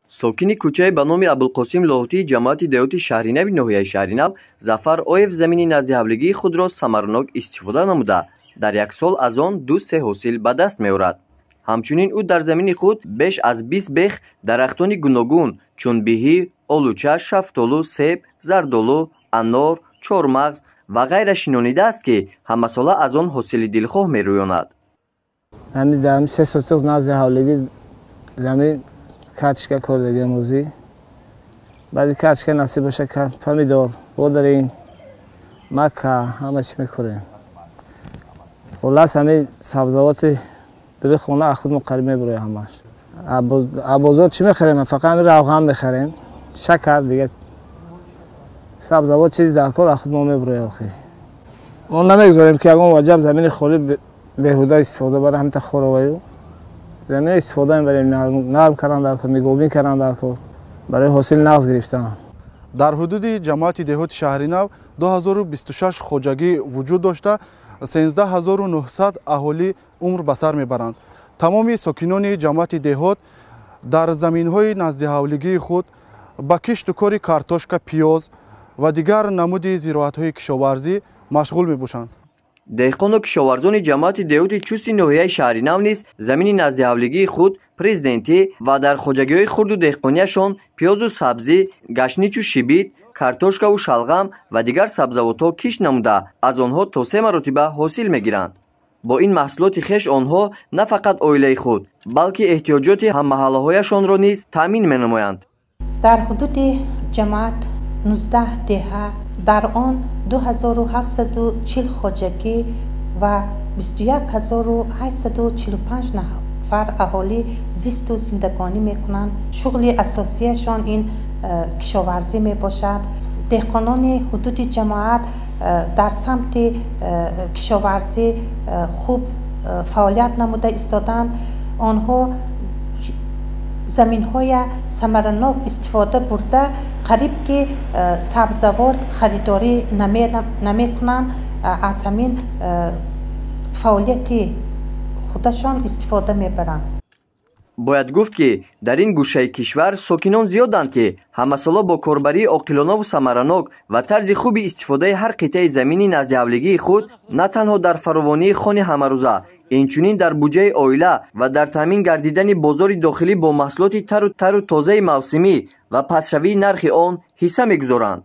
Сокини кӯчаи ба номи Абулқосим Лоҳутии ҷамоати деҳоти Шаҳринави ноҳияи Шаҳринав Зафар Оев замини наздиҳавлигии худро самаранок истифода намуда, дар як сол аз он 2-3 ҳосил ба даст меорад. Ҳамчунин ӯ дар замини худ беш аз 20 бех дарахтони гуногун чун биҳӣ, олуча, шафтолу, себ, зардолу, анор, чормағз ва ғайра шинонидааст, ки ҳамасола аз он ҳосили дилхоҳ мерӯёнад. Дар 3 сотуқ назди ҳавлигӣ замин картошка кордагиам озӣ. Баъди картошка насиб боша помидор, бодиринг, мака ҳама чӣ мекорем. Хуллас, ҳамин сабзавоти дури хона аз худ мо қариб мебуроем ҳамаш. Аз бозор чӣ мехарем? Фақат ҳамин равған мехарем, шакар, дига сабзавот чизи дар кор аз худ мо мебуроем. Охи мо намегузорем, ки ягон ваҷаб замини холӣ беҳуда истифода бара, ҳамита хороваю замина истифода мебарем, нарм кардан дар кор, нигоҳбин кардан дар кор барои ҳосили нағз гирифтан. Дар ҳудуди ҷамоати деҳоти Шаҳринав 2026 хоҷагӣ вуҷуд дошта, 13900 аҳолӣ умр ба сар мебаранд. Тамоми сокинони ҷамоати деҳот дар заминҳои наздиҳавлигии худ ба кишту кори картошка, пиёз ва дигар намуди зироатҳои кишоварзӣ машғул мебошанд. Деҳқону кишоварзони ҷамоати деҳоти Чусти ноҳияи Шаҳринав низ замини наздиҳавлигии худ президентӣ ва дар хоҷагиҳои хурду деҳқонияшон пиёзу сабзӣ, гашничу шибит, картошкаву шалғам ва дигар сабзавотҳо кишт намуда, аз онҳо то 3 маротиба ҳосил мегиранд. Бо ин маҳсулоти хеш онҳо на фақат оилаи худ, балки эҳтиёҷоти ҳаммаҳаллаҳояшонро низ таъмин менамоянд. Дар ҳудуди ҷамоат 19 деҳа, дар он 2740 хоҷагӣ ва 21845 нафар аҳолӣ зисту зиндагонӣ мекунанд. Шуғли асосияшон ин кишоварзӣ мебошад. Деҳқонони ҳудуди ҷамоат дар самти кишоварзӣ хуб фаъолият намуда истоданд. Онҳо заминҳоя самаранок истифода бурда, қариб ки сабзавот харидорӣ намекунанд, аз ҳамин фаъолияти худашон истифода мебаранд. Бояд гуфт, ки дар ин гӯшаи кишвар сокинон зиёданд, ки ҳамасола бо корбарии оқилонаву самаранок ва тарзи хуби истифодаи ҳар қитъаи замини наздиҳавлигии худ на танҳо дар фаровонии хони ҳамарӯза, инчунин дар буҷаи оила ва дар таъмин гардидани бозори дохилӣ бо маҳсулоти тару тару тозаи мавсимӣ ва пастшавии нархи он ҳисса мегузоранд.